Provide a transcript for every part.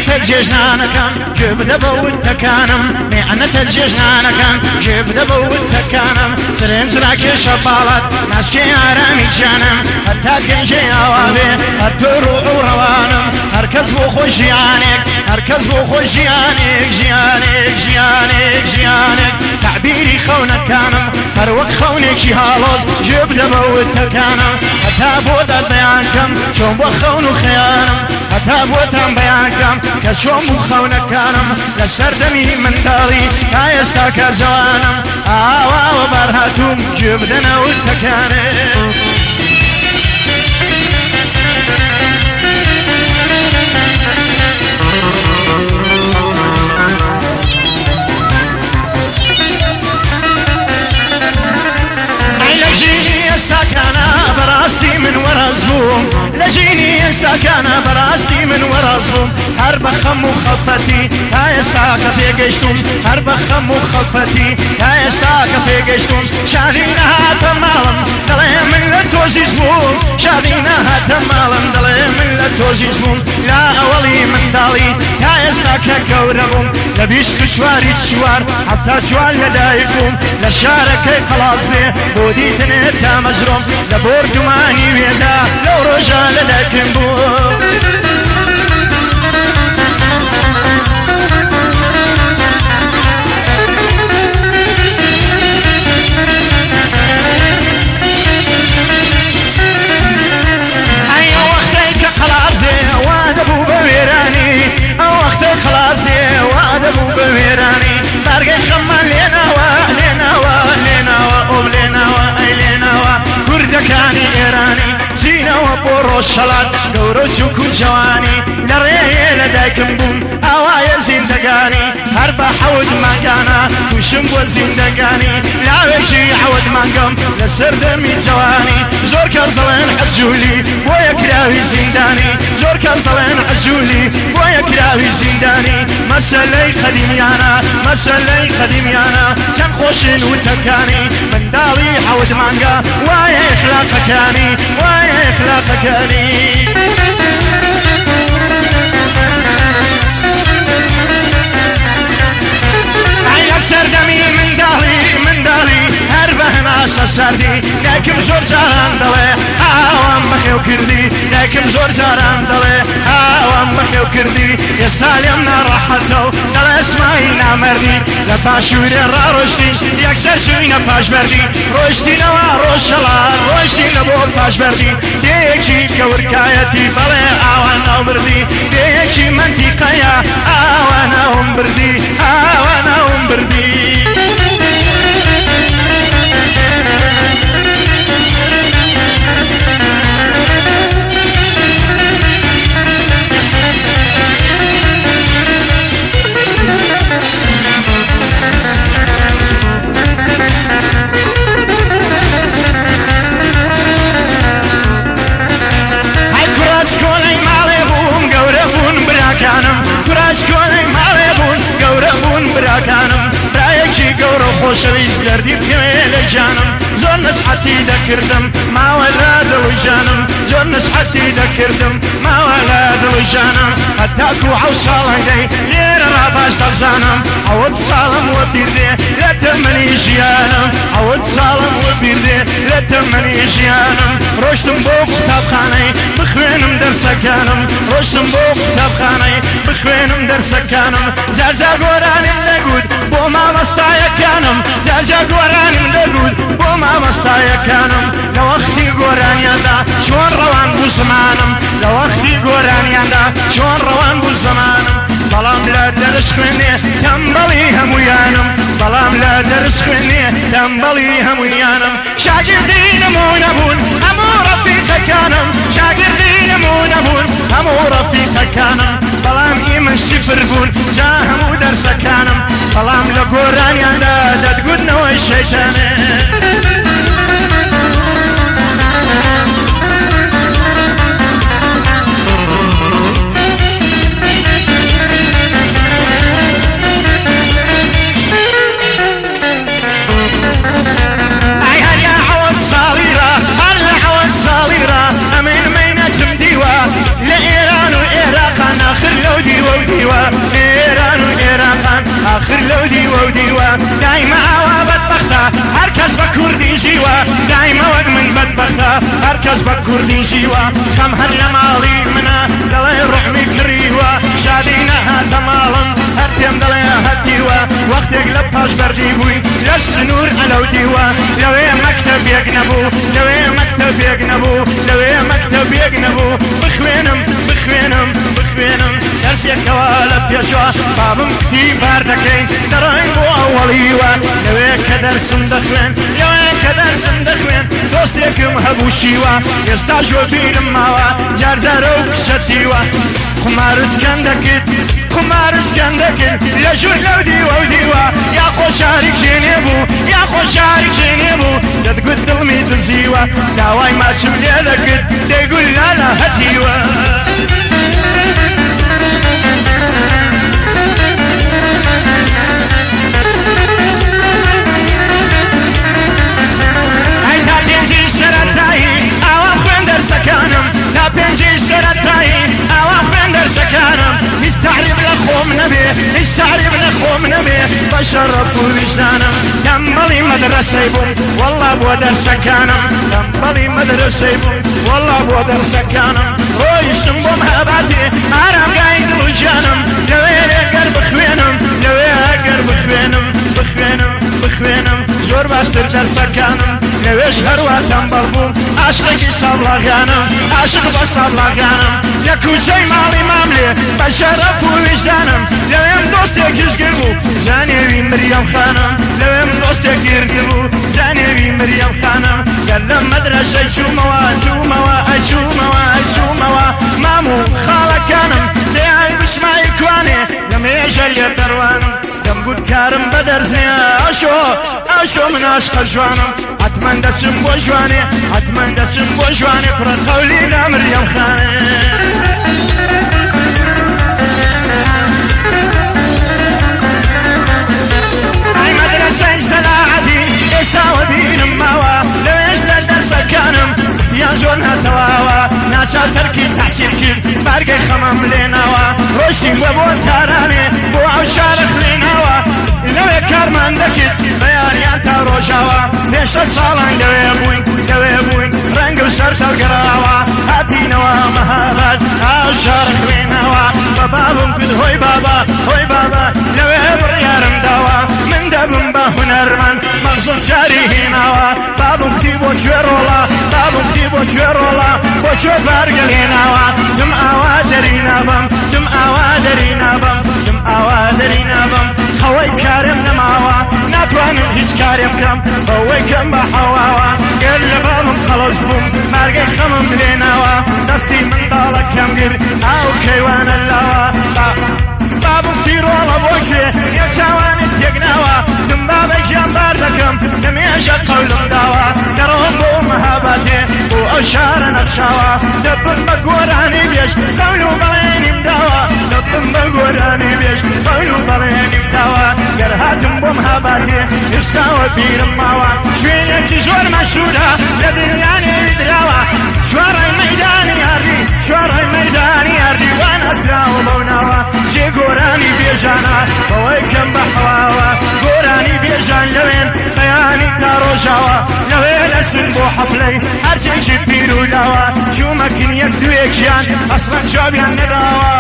میعنەتە جێژنانەکان گوێ بدە بە وتەکانم، میعنەتە جێژنانەکان گوێ بدە بە وتەکانم، سەرنج ڕاکێشە باڵات ناسکێ ئارامی گیانم، هەتا گەنجێ ئاوا بێ هەر تۆ ڕوح و ڕەوانم، هەر کەس بۆ خۆی ژیانێک، هەر کەس بۆ خۆی ژیانێک، ژیانێک، ژیانێک، ژیانێک، تەعبیری خەونەکانم هەر وەک خەونێکی هاڵۆز گوێ بدە بە وتەکانم، هەتا بۆ داد بەیان کەم چۆن بۆ خەون و خەیانم، هەتا بۆتان بەیان کەم کە چۆن بوو خەونەکانم لە سەردەمی منداڵی تا ئێستا کە جوانم، ئاوا وەبار هاتووم گوێ بدەنە وتەکانم. ئەی لە ژینی ئێستاکانە بەڕاستی من وەڕەز بووم، لە ژینی ئێستاکانە بەڕاستی من وەڕەز بووم، هەر بە خەم و خەفەتی تا ئێستا کە پێگەیشتوم، هەر بە خەم و خەفەتی تا ئێستا کە پێگەیشتوم، شادی نەهاتە ماڵم دەڵێ من لە تۆ زیز بووم، شادی نەهاتە ماڵم دەڵێ من لە تۆ زیز بووم، لە ئەوەڵی منداڵی تا ئێستا کە گەورە بووم، لە 24ی 4 74 لەدایک بووم، لە شارەکەی قەڵادزێ بۆ دیتنێ تامەزرۆم، لە بۆردومانی وێدا لەو ڕۆژە لەدایکم بوو. ئەی ئەو وەختەی کە قەڵادزێ وا دەبوو بە وێرانی، ئەو وەختەی قەڵادزێ وا دەبوو بە وێرانی، بارگەی خەممان لێناوە، لێناوە، لێناوە، ئۆم لێناوە، ئەی لێناوە، کوردەکانی ئێرانی چینەوە بۆ ڕۆژهەڵات، گەورە و چوک و جوانی، لە ڕێیێ لە دایکم بووم ئاوایە زیندەگانی، هەر بە حەوت مانگانە تووشم بووە زیندەگانی، لاوێکی حەوت مانگەم لە سەردەمی جوانی، زۆر کەس دەڵێن عەجولی بۆیە کراوی زیندانی، زۆر کەس دەڵێن عەجولی بۆیە کراوی زیندانی، مەسەلەی قەدیمیانە، مەسەلەی قەدیمیانە، چەند خۆشن وتەکانی، منداڵی حەوت مانگە وایە ئەخلاقەکانی، وایە ئەخلاقەکانی. ئەی لە سەردەمی منداڵی، منداڵی هەر بە هەناسە ساردی، دایکم زۆر جاران دەڵێ ئاوام بەخێو کردی، دایکم زۆر جاران دەڵێ ئاوام بەخێو کردی، ئێستا لێم ناڕەحەتە و دەڵێ سمای نامەردی، لە پاشوورێ ڕاڕۆشتین یەکسەر چووینە پاشبەردی، ڕۆشتینەوە ڕۆژهەڵات ڕۆشتینە بۆ پاشبەردی، دێیەکی گەورکایەتی بەڵێ ئاوا ناو بردی، دێیەکی مەنتیقەیە ئاوا ناوم بردی، ئاوا ناوم بردی. ئەی کوڕە چکۆلەی ماڵێ بووم گەورە بوون براکانم، کوڕە چکۆلەی ماڵێ بوون گەورە بوون براکانم، برایەکی گەورە و خۆشەویست دەردی بکەوێ لە گیانم، زۆر نسحەتی دەکردم ماوە لە دڵ و گیانم، زۆر نسحەتی دەکردم ماوە لە دڵ و گیانم، هەتاکو عەو ساڵان دەی لێرە ڕا باش دەزانم، حەوت ساڵم وەبیر دێ لە تەمەنی ژیانم، حەوت ساڵم وەبیر دێ لە تەمەنی ژیانم، ڕۆشتم بۆ قوتابخانەی بخوێنم دەرسەکانم، ڕۆشتم بۆ قوتابخانەی بخوێنم دەرسەکانم، جارجار گۆرانیم دەگوت بۆ مامۆستایەکانم، جارجار گۆرانیم دەگوت بۆ مامۆستایەکانم، لە وەختی گۆرانیاندا چۆن ڕەوان بوو زمانم، لە وەختی گۆرانیاندا چۆن ڕەوان بوو زمانم، بەڵام لە دەرس خوێنێ تەمبەڵی هەموویانم، بەڵام لە دەرس خوێنێ تەمبەڵی هەموویانم، شاگردی نموونە بوون هەموو ڕەفیقەکانم، شاگردی نموونە بوون هەموو ڕەفیقەکانم، بەڵام ئیمە سفر بوون جا هەموو دەرسەکانم، بەڵام لە گۆرانیاندا دەتگوتنەوەی شەیتانێ. ئەی هەر یا حەوت ساڵی ڕا، هەر لە حەوت ساڵی ڕا، ئەمن مەینەتم دیوە لە ئێران و ئێراقا، ناخر لەو دیوە و دیوە. لەو دیوە و دیوە دایمە ئاوا بەدبەختە هەر کەس بە کوردی ژیوە دایمە وەک من بەدبەختە هەر کەس بە کوردی ژیوە خەم هەر لە ماڵی منە دەڵێ ڕوحمی کڕیوە شادی نەهاتە ماڵم هەر پێم دەڵێ هەتیوە وەختێک لە پاش بەردی بووین لە سنوور ئەلەو دیوە لەوێ مەکتەبێک نەبوو لەوێ مەکتەبێک نەبوو لەوێ مەکتەبێک نەبوو بخوێنم بخوێنم بخوێنم دەرسێکەوە لە پێشوە بابم کتی بار دەکەین دەڕۆین بۆ ئەوەڵیوە لەوێ کە دەرسم دەخوێن لەوێ کە دەرسم دەخوێن دۆستێکم هەبوو شیوە ئێستا ژۆ بیرم ماوە جارجارە و کچەتیوە قومارسکەن دەکرد قومارسکەن دەکرد لە ژوور لەو دیوە و دیوە یا خۆشاری کێنێ بوو یا خۆشاری کێنێ بوو دەتگوت دڵمی دزیوە داوای ماچم لێ دەکرد دەیگوت لالا هەتیوە. ئەی تا پێنجی سەرەتایی ئاوا خوێن دەرسەکانم تا پێنجی سەرەتایی ئاوا خوێن دەرسەکانم هیچ تەعریب لە خۆم نەبێ هیچ تەعریب لە خۆم نەبێ بە شەڕەف و ویژدانم تەمبەڵی مەدرەسەی بووم وەڵڵا بۆ دەرسەکانم تەمبەڵی مەدرەسەی بووم وەڵڵا بۆ دەرسەکانم ڕۆیشتم بۆ مەهابادێ ئارامگای دڵ و ژیانم لەوێ گەر بخوێنم لەوێ گەر بخوێنم بخوێنم بخوێنم زۆر باشتر دەرسەکانم لەوێش هەروا تەمبەڵ بووم عاشقێکی سابڵاغانم عاشق بە سابڵاغانم لە کوچەی ماڵی ماملێ بە شەرەف و ویژدانم لەوێم دۆستێکیش گربوو جانێوی مریەم خانم لەوێم دۆستێک گرتبوو جانێوی مریەم خانم گەر لە مەدرەسەی چوومەوە چوومەوە ئەچوومەوە ئەچوومەوە مام و خاڵەکانم دەیان بسمای کوانێ لە مێژە لێ دەڕوانم دەمگوت کارم بە دەرزێ ئاشۆ ئاشۆ من عاشقە جوانم حەتمەن دەچم بۆ جوانێ حەتمەن دەچم بۆ جوانێ کوڕە قەولی لە مریەم خانێ. ئای مەدرەسەی سەلاحەدین ئێستا وەبیرم ماوە لەوێش لە دەرسەکانم یان زۆر ناتەواوە ناچار تەرکی تەحسیل کرد بارگەی خەمم لێناوە ڕۆشتین بە بۆ تارانێ بۆ ئەو شارە خوێناوە لەوێ کارمان دەکرد بەیانیان تا ڕۆژاوا پێش ساڵان لەوێ بووین لەوێ بووین ڕەنگ و سەر هەڵگەڕاوە هاتینەوە مەهاباد ئاو شارە خوێناوە بە بابم گوت هۆی بابا هۆی بابا لەوێ بڕیارم داوە من دەبم بە هونەرمەند مەغزم شاری هێناوە بابم کوتی بۆ کوێ ڕۆڵە بابم کوتی بۆ کوێ ڕۆڵە بۆ کوێ بارگە هێناوە دم ئاوا دەری نابم دم ئاوا دەری نابم دم ئاوا دەری نابم خەوەی کارم نەماوە ناتوانم هیچ کارێ بکەم بەوەی کەم بە حەواوە گەر لە بابم خەڵەس بووم مارگەی خەمم لێناوە دەستی منداڵەکەم گر ئاو کەیوانە لاوە بابم تیرۆڵە بۆ کوێ نێو چاوانت تێکناوە دم بابە گیان بار دەکەم لە مێژە قەولم داوە دەڕۆم بۆ مەهابادێ بۆ ئەو شارە نەخشاوە دەبم بە گۆرانی بێژ قەول و بەڵێنیم داوە دەبم بە گۆرانی بێژ قەول و بەڵێنیم داوە گەر هاتم بۆ مەهابادێ ئێستاوە بیرم ماوە شوێنێکی زۆر مەشهورە لە دنیا نێوی دراوە چوارڕای مەیدانی ئاردی چوارڕای مەیدانی ئاردی وا ناسراوە بەو ناوە جێ گۆرانی بێژانە بەوەی کەم بە حەواوە گۆرانی بێژان لەوێن بەیانی تا ڕۆژاوە لەوێ دەچن بۆ حەفلەی هەرچێکی پیر و لاوە چوومە کن یەک دوێکیان ئەسڵەن جوابیان نەداوە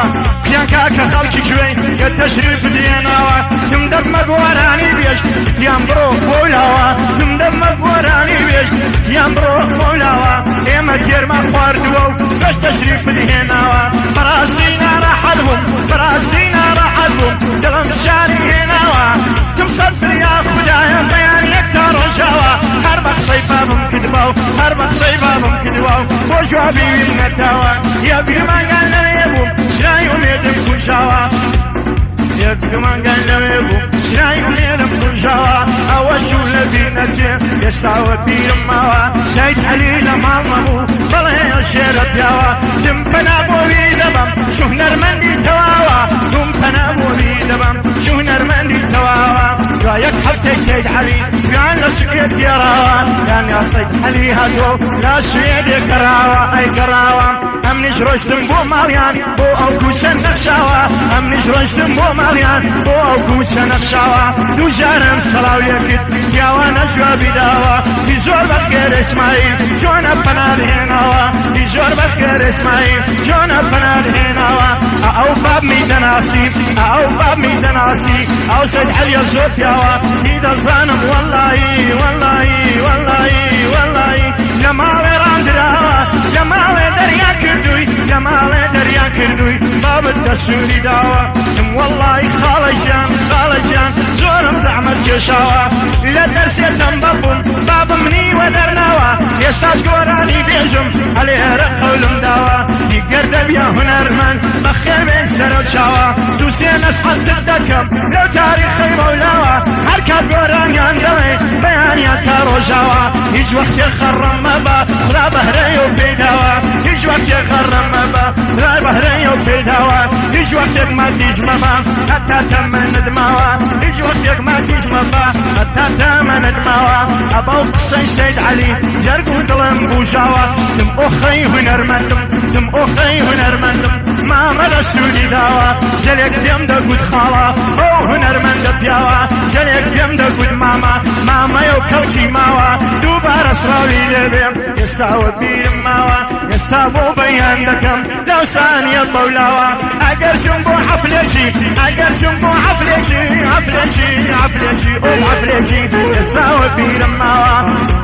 پیان کاکە خەڵکی کوێی کە تەشریف دێناوە تم دەبمە گۆرانی بێژ یان بڕۆ بۆ لاوە تم دەبمە گۆرانی بێژ یان بڕۆ بۆ لاوە ئێمە تێرمان خواردووە و بەش تەشریف هێناوە بەڕاستی ناڕەحەت بووم بەڕاستی ناڕەحەت بووم دڵم شاری هێناوە تم سەبر یا خودایە بەیانیەک تا ڕۆژاوە هەر بە قسەی بابم کردبا و هەر بە قسەی بابم کردووە و بۆ جوابی ویم نەداوە یا بیرمانگان لەوێ بووم چرای ئومێدم کوژاوە یەک دومانگان لەوێ بووم چرای ئومێدم کوژاوە ئەوە شوو لە بیر نەچێ ئێستاوە بیرم ماوە سەید عەلی لە ماڵ نەبوو بەڵێ شێرە پیاوە دم پەنا بۆ وی دەبەم شو هونەرمەندی تەواوە دوم پەنا بۆ وی دەبەم شو هونەرمەندی تەواوە دوا یەک. هەفتەی سەید عەلی گوێیان لە سوێد گێڕاوە، یان یا سەید عەلی هاتووە و لە سوێدێ گەڕاوە، ئەی گەڕاوە. ئەمنیش ڕۆیشتم بۆ ماڵیان بۆ ئەو کوچە نەخشاوە، ئەمنیش ڕۆیشتم بۆ ماڵیان بۆ ئەو کوچە نەخشاوە. دوو جارم سڵاو لێ کرد پیاوانە جوابی داوە، تی زۆر بەخێر ئیسماعیل چۆنە پەنات هێناوە، تی زۆر بەخێر ئیسماعیل چۆنە پەنات هێناوە. ئەو بابمی دەناسی، ئەو بابمی دەناسی، ئەو سەید عەلیە زۆر پیاوە، تی دەزانم وەڵڵاهی وەڵڵاهی وەڵڵاهی وەڵڵاهی لە ماڵێ ڕاندراوە، لە ماڵێ دەریا کردووی، لە ماڵێ دەریا کردووی، بابت دەستووری داوە. تم وەڵڵاهی خاڵە گیان خاڵە گیان زۆرم زەحمەت کێشاوە، لە دەرسێ تەمبەڵ بووم بابم منی وەدەرناوە، ئێستاش گۆرانی بێژم ئەلێرە قەولم داوە، دیگەر دەبیە هونەرمەند بەخێر بێی سەرەو چاوە، دوو سێ نەسحەتت دەکەم لەو تاریخەی بەولاوە، هەر کات گۆرانیان دەڵێ بەیانیان تا ڕۆژاوا، هیچ وەختێ خەڕەم مەبە خودا بەهرەی و پێی داوە، هیچ وەختێ خەڕەم مەبە خودا بەهرەی و پێی داوە، هیچ وەختێک ماتیش مەبە هەتا تەمەنت ماوە، هیچ وەختێک ماتیش مەبە هەتا تەمەنت ماوە. ئەبەو قسەی سەید عەلی جەرگ و دڵم بوژاوە، تم ئۆخەی هونەرمەندم تم ئۆخەی هونەرمەندم، مامە لە سوودی داوە، جەلێک پێم دەگوت خاڵە ئەو هونەرمەندە پیاوە، جەلێک پێم دەگوت مامە مامەیە و کەڵکی ماوە، دووبارە سڕاوی لێبێ ئێستاوە بیرم ماوە، ئێستا بۆ بەیان دەکەم لەو سانیە بەولاوە، ئەگەر چووم بۆ حەفلێکی ئەگەر چووم بۆ حەفلێکی حەفلێکی حەفلێکی ئۆ حەفلێکی ئێستاوە بیرم ماوە،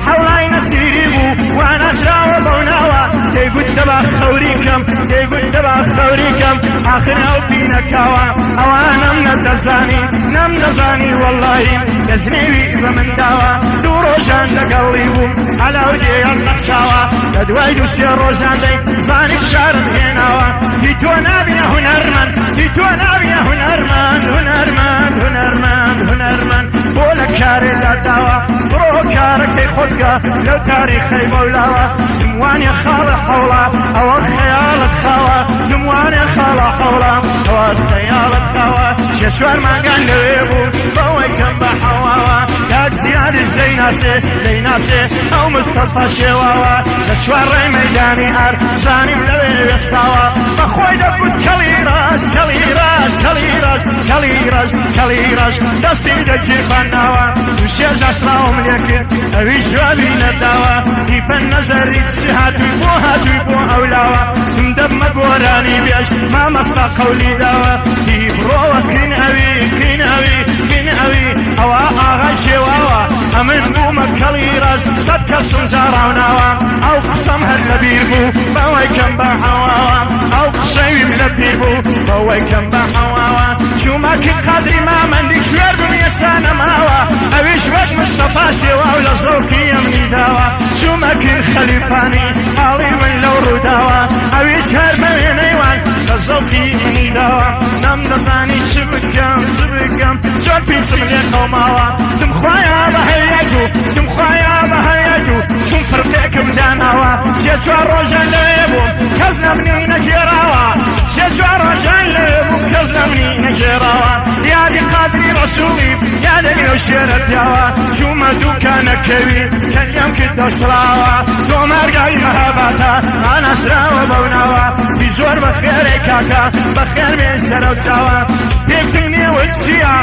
حەوڵای نەسیری بوو وا ناسراوە بەو ناوە، دەیگوت دەبا خەوری کەم دەیگوت دەبا خەوری کەم، ئاخر ئەو پینەکاوە ئەوانم نەدەزانی نەمدەزانی وەڵڵاهی لە جنێوی بە من داوە، دوو ڕۆژان لەگەڵی بووم عەلاو دێیان نەخشاوە، لە دوای دوو سێ ڕۆژان دەی زانی فشارم هێناوە، دی تۆ نابیە هونەرمەند دی تۆ نابیە هونەرمەند هونەرمەند هونەرمەند هونەرمەند بۆ لە کارێ لاداوە، بڕۆ کارەکەی خۆت بکە لەو تاریخەی بەولاوە، دموانێ خاڵە حەوڵا ئەوە خەیاڵت خاوە، دموانێ خاڵە حەوڵا ئەوە خەیاڵت خاوە، سێ چوار مانگان لەوێ بووم بەوەی کەم بە حەواوە، کاک زیادیش دەیناسێ دەیناسێ ئەو مستەفا شێواوە، لە چوار ڕێی مەیدانی ئار زانیم لەوێ وێستاوە، بە خۆی دەگوت کەڵی ڕەش کەڵی ڕەش کەڵی ڕەش کەڵی ڕەش کەڵی ڕەش دەستی دەگیرفان ناوە، دوو سێ جار سڵاوم لێ کرد ئەویش جوابی نەداوە، دیپەن نەزەری چ هاتووی بۆ هاتووی بۆ ئەولاوە، چم دەبمە گۆرانی بێژ مامەستا قەولی داوە، دی بڕۆوە کن ئەوی کن ئەوی کن ئەوی ئەوە ئاغای شێواوە، ئەمن بوومە کەڵی ڕەش سەد کەسم زاراو ناوە، ئەو قسەم هەر لەبیر بوو بەوەی کەم بە حەواوە، ئەو قسەیم لەبیر بوو بەوەی کەم بە حەواوە، چوومە کن قادری مامەندی کوێر بم ئێستا نەماوە، ئەویش وەک مستەفا شێواو لە زەوقی ئەمنی داوە، چوومە کن خەلیفانی حاڵی من لەو ڕووداوە، ئەویش هەر بە وێنەی وان لە زەوقی منی داوە، نەمدەزانی چ بکەم چ بکەم چۆن پیسم لێ قەوماوە، تم خوایە بە هەریەک و تم خوایە بە هەریەک و چون فرقێکم داناوە، سێ چوار ڕۆژان لەوێ بووم کەس لە منی نەگێڕاوە، سێ چوار ڕۆژان لەوێ بووم کەس لە منی نەگێڕاوە، یادی قادری ڕەسووڵی یادی ئەو شێرە پیاوە، چوومە دووکانەکەوی کەلیم کردە شڵاوە، تۆمارگای مەهاباتە ئاناسراوە بەو ناوە، دی زۆر بەخێرێ کاکە بەخێر بێ سەرەو چاوە، پێکتم نێوت چییە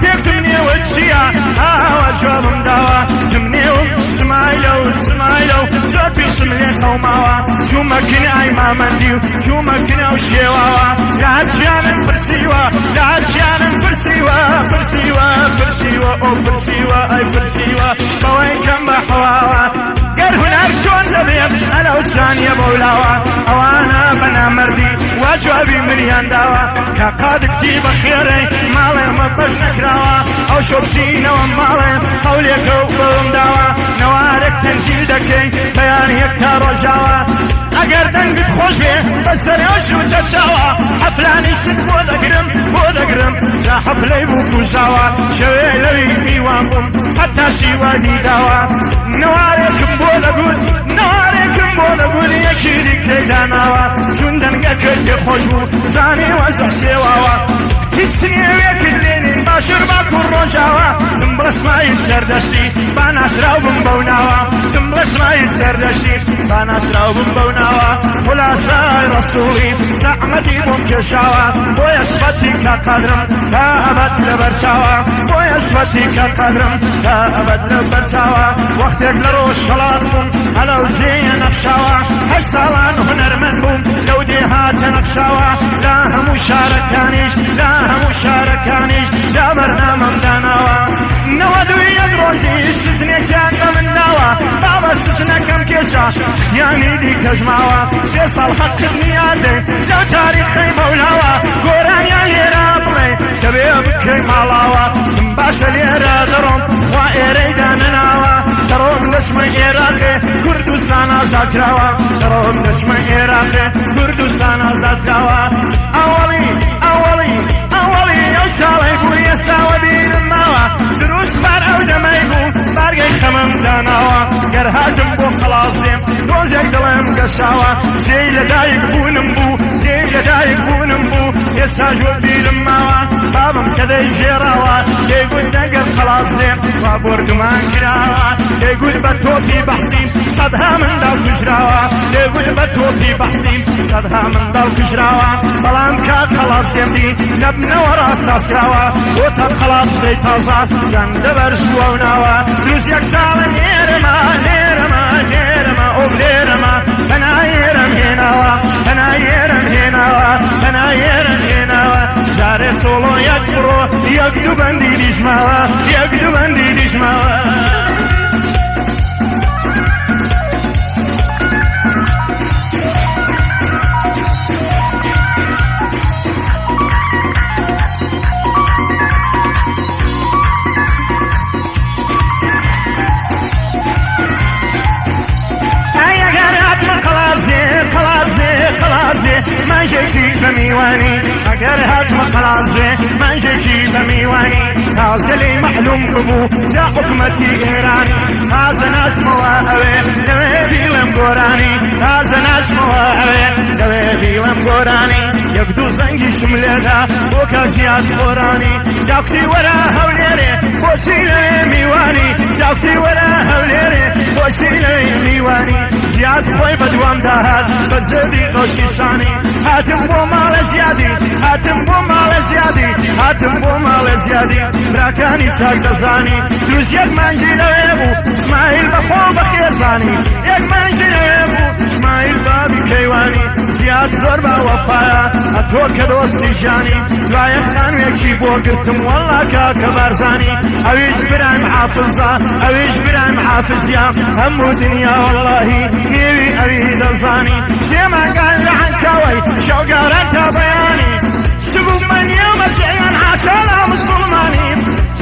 پێکتم نێوت چییە ئاوا جوابم داوە، تم نێوم سمایلە و سمایلە و زۆر پیسم لێ قەوماوە، چوومە کنای مامەندی و چوومە کنە و شێواوە، لە هەر گیانم پرسیوە لە هەر گیانم پرسیوە پرسیوە پرسیوە ئۆ پرسیوە ئەی پرسیوە بەوەی کەم بە حەواوە، گەر هونەر چۆن دەبێ ئەلەو شانیە بەولاوە، ئەوانە بە نامەردی وا جوابی منیان داوە، کە قادکتی بەخێرەی ماڵێمە بەش نەکراوە، ئەو شۆبچینەوە ماڵێ قەولێکە و بەوم داوە، نەوارێک تەنزیل دەکەی بەیانیەک تا ڕۆژاوە، ئەگەر دەنگت خۆش بێ بەسەر ئەو ژووتە چاوە، حەفلانیشت بۆ دەگرم بۆ دەگرم جا حەفلەی بوو کوژاوە، شەوێ لەوی میوان بووم هەتا شیوانی داوە، نەوارێکم بۆ دەگوت نەوارێکم بۆ دەگوت یەکی دیکەی داناوە، چون دەنگەکەی پێ خۆش بوو زانی وەزع شێواوە، هیچ نێوێکت لێ نین. باشوور باکوور ڕۆژاوا دم بڵێ سمایل سەردەشتی با ناسراو بم بەو ناوە دم بڵێ سمایل سەردەشتی با ناسراو بم بەو ناوە خولاسای ڕەسووڵی زەحمەتی بۆم کێشاوە بۆیە سفەتی کاک قادرم تا ئەبەد لەبەر چاوە بۆیە سفەتی کاک قادرم تا ئەبەد لەبەر چاوە وەختێک لە ڕۆژهەڵات بووم هەلەوجێیە نەخشاوە هەشت ساڵان هونەرمەند بووم لەو دێهاتە نەخشاوە لە هەموو شارەکانیش لە هەموو شارەکانیش دا بەرنامەم داناوە 91 ڕۆژی سزنێکیان بە من داوە بابە سزنەکەم کێشا یانی دیکەش ماوە سێ ساڵ حەقت نییە دێ لەو تاریخەی مەولاوە گۆرانیان لێرە بڵێ دەبێ بکەی ماڵاوە باشە لێرە دەڕۆم خوا ئێرەی دانەناوە دەڕۆم دەچمە ئێراقێ کوردستان ئازاد کراوە دەڕۆم دەچمە ئێراقێ کوردستان ئازاد کراوە ئەوەڵی ئەوەڵی ئەوەڵی ئەو ساڵەی بوو ئێستا وەبیرم ماوە دروست بار ئەو دەمەی بوو بارگەی خەمم داناوە گەر هاتم بۆ قەڵازێم تۆزێک دڵم گەشاوە جێی لەدایک بوونم بوو جێی لەدایک بوونم بوو ئێستاش وەبیرم ماوە بابم کە دەیگێڕاوە دەیگوت دەگەر قەڵازێم وا بۆردومان کراوە دەیگوت بە تۆپی بەحسیم سەدها منداڵ کوژراوە دەیگوت بە تۆپی بەحسیم سەدها منداڵ کوژراوە بەڵام کە قەڵاسێم دی لەبنەوە ڕاستاسراوە بۆتە قەڵاسەی تازە چەندە بەرز بووە و ناوە دروست یەک ساڵە لێرەما لێرەما لێرەما ئۆ لێرەما پەنایێرم هێناوە پەنایێرم هێناوە پەنایێرم هێناوە جارێ سۆڵۆ یەک بڕۆ یەک دوو بەندی دیش ماوە یەک دوو بەندی دیش ماوە. ئەی ئەگەر هاتمە قەڵازێ قەڵازێ قەڵازێ مانگێکی بە میوانی ئەگەر هاتمە قەڵازێ مانگێکی بە میوانی تازە لێی مەحلوم ببوو جا حکومەتی ئێرانی تازە ناچمەوە ئەوێ لەوێ بیڵێم گۆرانی تازە ناچمەوە ئەوێ لەوێ بیڵێم گۆرانی یەک دوو زەنگیشم لێدا بۆ کاک زیاد خۆرانی داکوتی وەرە هەولێرێ بۆچی لەوێ میوانی داکوتی وەرە هەولێرێ بۆچی لەوێ میوانی زیاد خۆی بە دوام داهات بە جێبی غەوشیشانی هاتم بۆ ماڵە زیادی هاتم بۆ ماڵە زیادی هاتم بۆ ماڵە زیادی براکانی چاک دەزانی دروست یەک مانگی لەوێ بوو سمایل بەخۆ بە خێزانی یەک مانگی لەوێ بوو سمایل بابی کەیوانی زیاد زۆر بە وەفایە ئەتۆ کە دۆستی ژیانی دوایە خانوێکی بۆ گرتم وەڵا کاکە بارزانی ئەویش برایم حافزە ئەویش برایم حافزیە هەموو دنیا وەڵاهی نێوی ئەوی دەزانی سێ مانگان لە عەنکاوەی شەوگاران تا بەیانی شبوو من يا مسيحيان حاشا لا مسلماني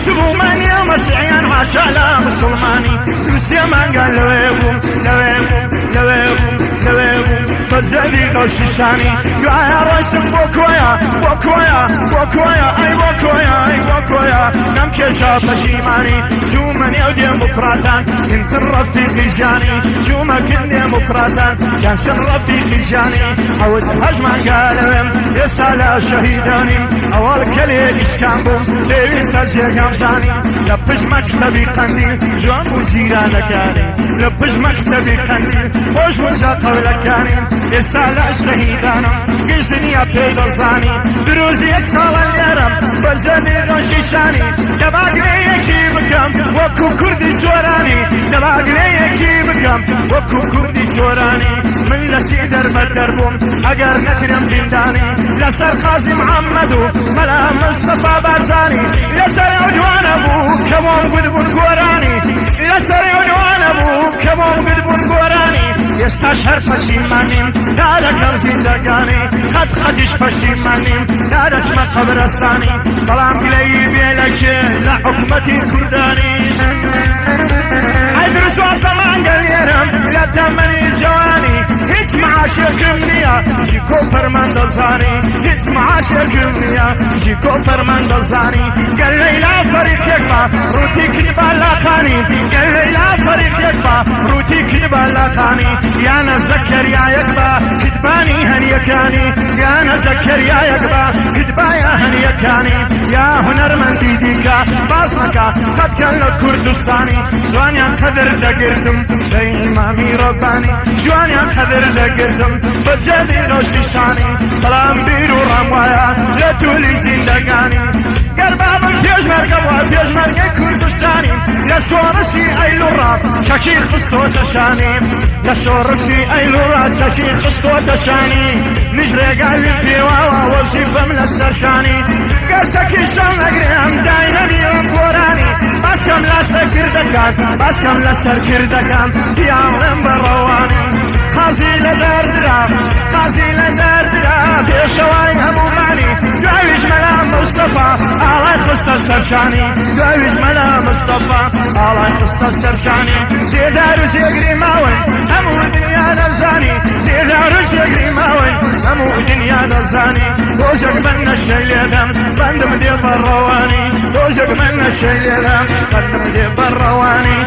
شبوو من يا مسيحيان حاشا لا مسلماني دوسێ مانگان لەوێ بووم لەوێ بووم لەوێ بووم لەوێ بووم بە جەلی ڕەشیشانی دوایە ڕۆیشتم بۆ کۆیە بۆ کۆیە بۆ کۆیە ئەی بۆ کۆیە ئەی بۆ کۆیە نەمکێشا پەشیمانی چوومە نێو دێموکڕاتان کنتر ڕەفیقی ژیانی چوومە کن دێموکڕاتان کانچن ڕەفیقی ژیانی حەوت هەشت مانگە لەوێم ئێستا لە شەهیدانیم ئەوەڵ کەلێ ئیشکان بووم پێویستە جێگام زانی لە پشت مەکتەبی قەندیل جوان بوو جیرانەکانی لە پشت مەکتەبی قەندیل خۆش بوون جا قەولەکانی ئێستا لە شەهیدانم گشت دنیا پێی دەزانی دروز یەک ساڵە لێرەم بە جەمی ڕەشیشانی دەبا گلەیەکی بکەم وەکو کوردی سۆرانی دەبا گلەیەکی بکەم وەکو کوردی سۆرانی من لە چی دەربەدەر بووم ئەگەر نەکرێم زیندانی لەسەر قازی محەممەد و مەلا مستەفا بارزانی لەسەر ئەو دوانە بوو کە بۆم گوتبوون گۆرانی لەسەر ئەو دوانە بوو کە بۆم گوتبوون گۆرانی ئێستاش هەر پەشیمانیم تا دەکەم زیندەگانی قەت قەتیش پەشیمانیم تا دەچمە قەبرەستانی بەڵام گلەیی بێ لە کێ لە حکومەتی کوردانی ئەی دروست وازە مانگە لێرەم لە تەمەنی جوانی هیچ معاشێکم نییە چیکۆ فەرمان دەزانی هیچ معاشێکم نییە چیکۆ فەرمان دەزانی گەل لەیلا فەریقێک بە ڕووتی کردبا لاقانی گەل لەیلا فەریقێک بە ڕووتی کردبا لاقانی یانە زەکەریایەک بە کتبانی هەنیەکانی یانە زەکەریایەک بە کتبایە هەنیەکانی. یا هونەرمەندی دیکە باس نەکا قەتکەن لە کوردستانی جوانیان قەدر دەگرتم لە ئیمامی ڕەبانی جوانیان قەدر دەگرتم بە جەلی ڕەشیشانی بەڵام بیر و ڕام وایە لە تولی زیندەگانی گەر بابم پێشمەرگە بووە پێشمەرگەی کوردستانی لە شۆڕشی ئەیلوڕا چەکی خستۆتە شانی لە شۆڕشی ئەیلوڕا چەکی خستۆتە شانی منیش ڕێگاوی پێواوە وەزیفەم لە سەرشانی گەر چەکیشم نەگرم دایمە بیرم گۆرانی باسکەم لە سەرکردەکان باسکەم لە سەرکردەکان پیاڵم بە ڕەوانی قازی لە دەردرا قازی لە دەردرا پێشەوای هەموومانی دواویش مەلا مستەفا ئاڵای خستە سەرشانی دواویش مەلا مستەفا ئاڵای خستە سەرشانی جێدار و جێگری ماون هەموو دنیا دەزانی جێدار و جێگری ماون هەموو دنیا دەزانی ڕۆژێک من نەشەی لێدەم بەندم دێ بە ڕەوانی ڕۆژێک من نەشەی لێدەم بەندم دێ بە ڕەوانی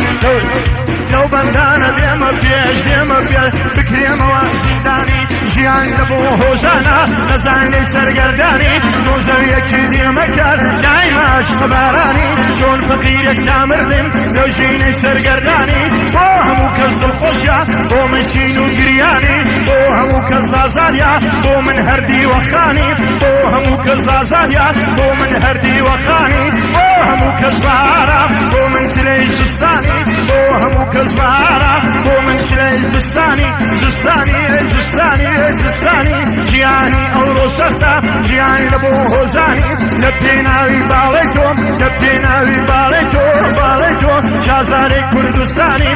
لەو بەندانە دێمە پێش دێمە پێش بکرێمەوە زیندانی ژیان لە بۆ هۆزانە نەزانەی سەرگەردانی چۆن زەویەکی دێمەکات دایماش بارانی چۆن فەقیرێک تامردم لە ژینەی سەرگەردانی بۆ هەموو کەس دڵخۆشە بۆ من شین و گریانی بۆ هەموو کەس ئازادیە بۆ من هەردی وەخانی بۆ هەموو کەس ئازادیە بۆ من هەردی وەخانی بۆ هەموو کەس بەهارە بۆ من چلەی زستانی بۆ هەموو کەس بەهارە بۆ من چلەی زستانی زستانی ئەی زستانی ئەی زستانی ژیانی ئەوڕۆ سەختە ژیانی لە بۆ هۆزانی لە پێناوی باڵی تۆ لە پێناوی باڵی تۆ باڵی تۆ شازادەی کوردستانی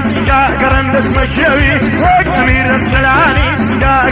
گەڕم دەستمە کێوی وەک ئەمیرە سەلانی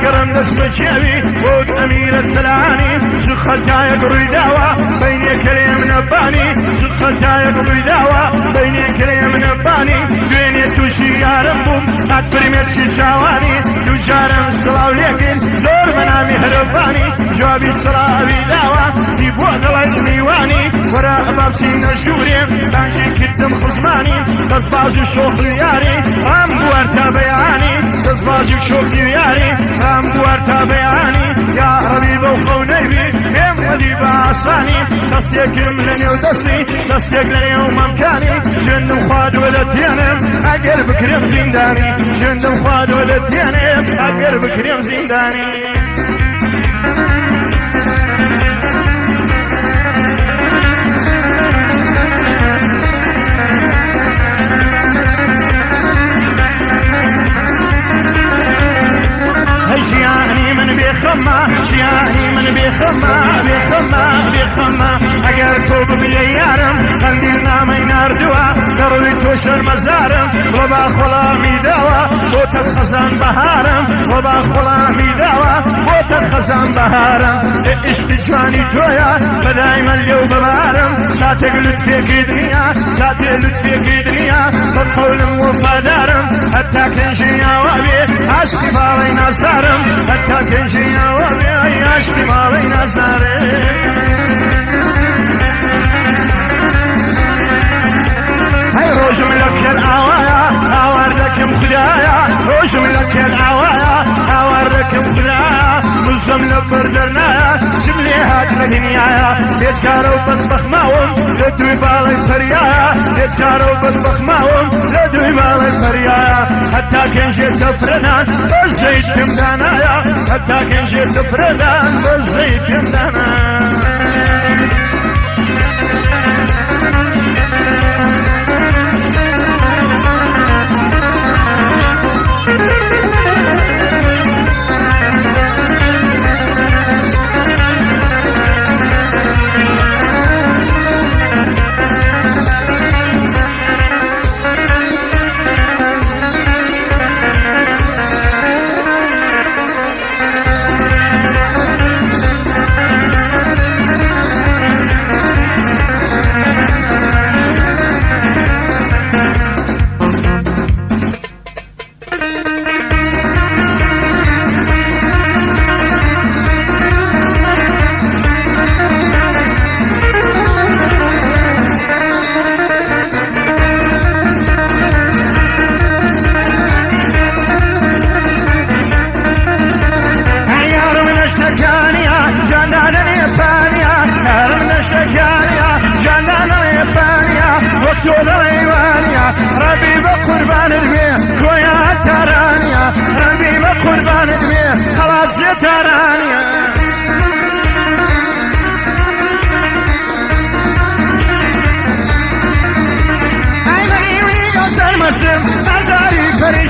گەڕم دەستمە کێوی وەک ئەمیرە سەلانی چ خەتایەک ڕووی داوە بینێ کەلێم نەبانی چ خەتایەک ڕووی داوە بینێ کەلێم نەبانی دوێنێ تووشی یارم بووم هات فرمێسکی چاوانی دووجارم سڵاو لێکرد زۆر بەنا میهرەبانی جوابی سڵاوی داوە دی بووە دڵی میوانی وەرە با بچینە ژوورێ بانگی کردم خزمانی دەستباز و شۆخ و یاری ڕام بوار تا بەیانی دەستباز و شۆخی و یاری ڕام بوار تا بەیانی یا ڕەبی بەو خەونەی بی پێم وەدی بە ئاسانی دەستێکم لە نێو دەستی دەستێک لە نێو مەمکانی ژندم خواردوە لە تێنم ئەگەر بکرێم زیندانی ژندم خواردوە لە تێنم ئەگەر بکرێم زیندانی. ژیانی من بێخەمە ژیانی من بێخەمە بێخەمە بێخەمە ئەگەر تۆ ببیە یارم قەندیل نامەی ناردووە لە ڕووی تۆ شەرمەزارم وەبا خۆڵامی داوە بۆتە خەزان بەهارم وەبا خۆڵامی داوە بۆتە خەزان بەهارم عشقی جوانی تۆیە بەدایمە لێو بەبارم ساتێک لوتفێکی دنیا ساتێ لوتفێکی دنیا بە قەولم وەفادارم هەتا کەنجی ئاوا بێ عاشقی ماڵی نازارم هەتا کەنجی ئاوا بێ عاشقی ماڵی نازارم. هەی ڕۆژم لە کەل ئاوایە هاوار دەکەم خودایە ڕۆژم لە کەل ئاوایە هاوار دەکەم خودایە مزەم لە بەر دەرنایە چم لێ هات لە دنیایە بێچارە و بەدبەخت ماوم لە دووی باڵی فەریایە بێچارە و بەدبەخت ماوم لە دووی باڵی فەریایە هەتا گەنجێ تەفرەدان بە زەیت پێم دانایە هەتا گەنجێ تەفرەدان بە زەیت پێم دانایە.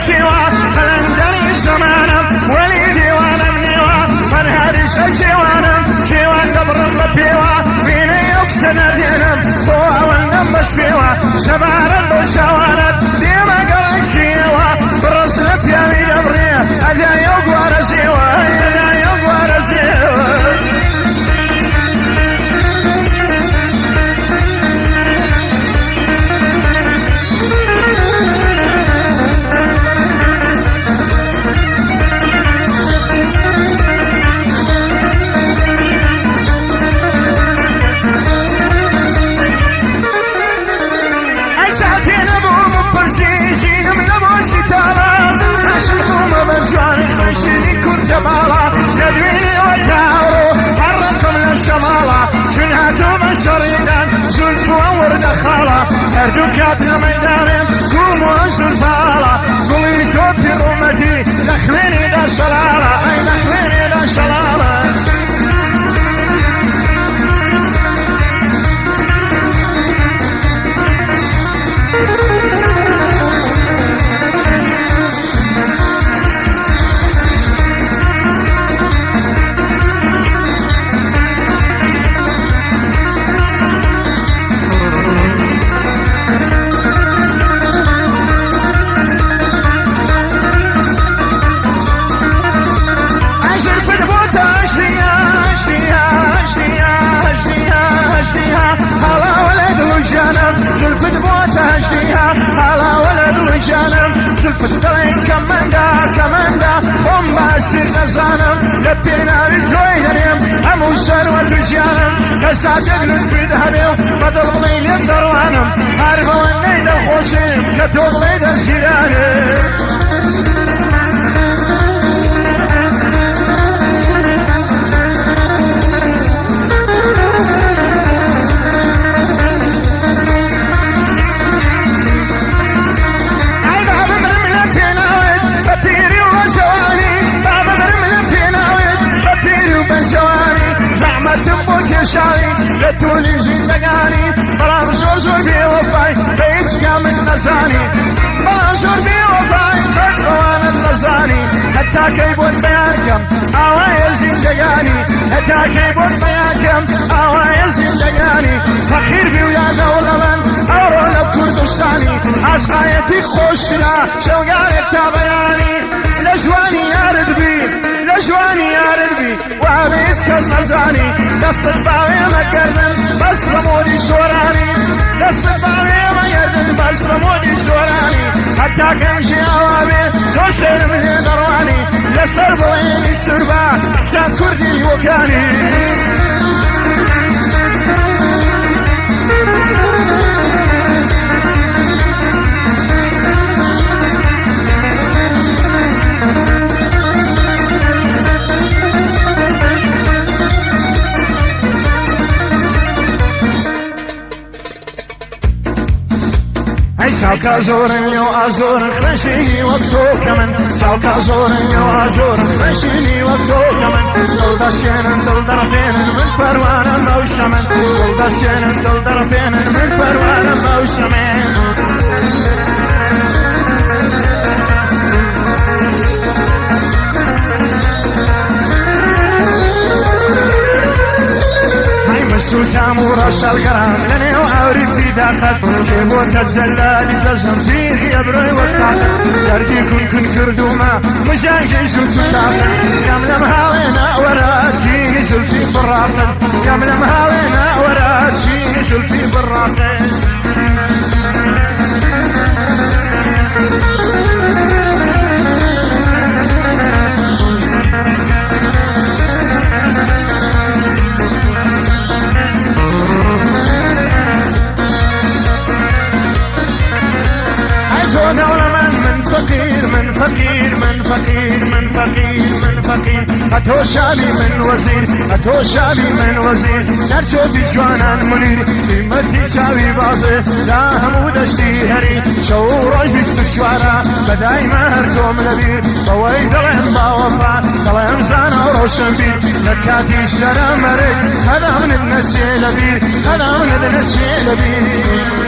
سێوە قەلەندەری زەمانم وەلی دێوانم نێوە فەرهادی سەر شێوانم شێوان دەبڕم بە پێوە وێنەی ئەو کچە نەردێنم بۆ ئەوەندەم بەش پێوە سەبارەت بەو چاوانەت دێمە گەڕەکیەوە بڕس لە پیاوی دەبڕێ ئەدای ئەو گوارە زێوە ئەدای ئەو گوارە زێوە. ئەی ساتێ نەبووم پرسی ژینم لە بۆ تاڵە عاشق بوومە بە جوانی خوێنشینی کورتە باڵا لە دوێنێوە تا ئەوڕۆ هەر ڕقم لە شەماڵە چون هاتوومە شەڕیدان زولف و وردە خاڵە هەردوو کات لە مەیدانێم گوڵم و زولفاڵە گوڵی تۆپی ڕوومەتی لە خوێنیدا شەڵاڵە ئەی لە خوێنیدا شەڵاڵە. ئەژرفت بۆ تاژدیا ژدیا ژدیا ژدیا ژدیا هەڵاوە لە دڵ و ژیانم زولفت بۆ تاژدیا هەڵاوە لە دڵ و ژیانم زولفت دڵێن کەمەندە کەمەندە خۆم باشتر دەزانم لە پێناوی تۆی دەنێم هەموو سەروەت و ژیانم کە ساتێک لوتفت هەبێ و بە دڵ بڵێی لێم دەڕوانم هەر بەوەندەی دڵخۆشیم کە تۆ بڵێی دەستگیرانم. ئەی با بمرم لە پێناوت بە پیری و بە جوانی، با بمرم لە پێناوت بە پیری و بە جوانی، زەحمەتم بۆ کێشاوی لە تولی ژیندەگانی، بەڵام زۆر زۆر بێوەفای بە هیچ کامت نەزانی، بەڵام زۆر بێوەفای قەت ئەوانت نەزانی، هەتا کەی بۆت بەیان کەم ئاوایە زیندەگانی، هەتا کەی بۆت بەیان کەم ئاوایە زیندەگانی، فەقیر بی و یا دەوڵەمەند ئەوڕۆ لە کوردستانی، ئاشقایەتی خۆشترە شەوگارێک تا بەیانی، لە ژوانی یارت بی لە ژوانی یارت بی وا بێ هیچ کەس نەزانی، دەستت باوێ مەگەردن بەس بە مۆدی شۆرانی، دەستت باوێ مەگەردن بەس بە مۆدی شۆرانی، هەتا کەمژی ئاوا بێ زۆر سەیرم لێ دەڕوانی، لەسەر بڵێنی سوربا کچە کوردی وەکانی. ئەی چاوکە زۆرن لێو ئازۆرن خوێنشینی وەک تۆ کەمن، چاوکە زۆرن لێو ئازۆرن خوێنشینی وەک تۆ کەمن، دڵ دەشێنن دڵ دەڕفێنن من پەروانەم بەو شەمن، دڵ دەشێنن دڵ دەڕفێنن من پەروانەم بەو شەمن. ئەی من سووتام و ڕەشەڵگەرام لەنێو ئاوری فیداقەت، کێ بۆتە جەلالی جەژنم تیغی ئەبرۆی وەک تاقەت، دەردی کون کون کردوومە مژانگەی ژووت و تاقەت، یام لەم هاوێنە وەرە چینی زولفی بڕاقەت، یام لەم هاوێنە وەرە چینی زولفی بڕاقەت. ئەی تۆ دەوڵەمەند من فەقیر من فەقیر من فەقیر من فەقیر من فەقیر، ئەتۆ شاوی من وەزیر ئەتۆ شاوی من وەزیر، دەرچۆتی جوانان منیر قیمەتی چاوی بازێ لا هەموو دەشتی هەری، شەو و ڕۆژ 24ە بەدایمە هەر تۆم لەبیر، بەوەی دەڵێم باوەفا دەڵێم زانا و ڕۆشنبیر، لە کاتی شەرە مەرگ هەدا منت نەچێ لەبیر، هەدا منت نەچێ لەبیر.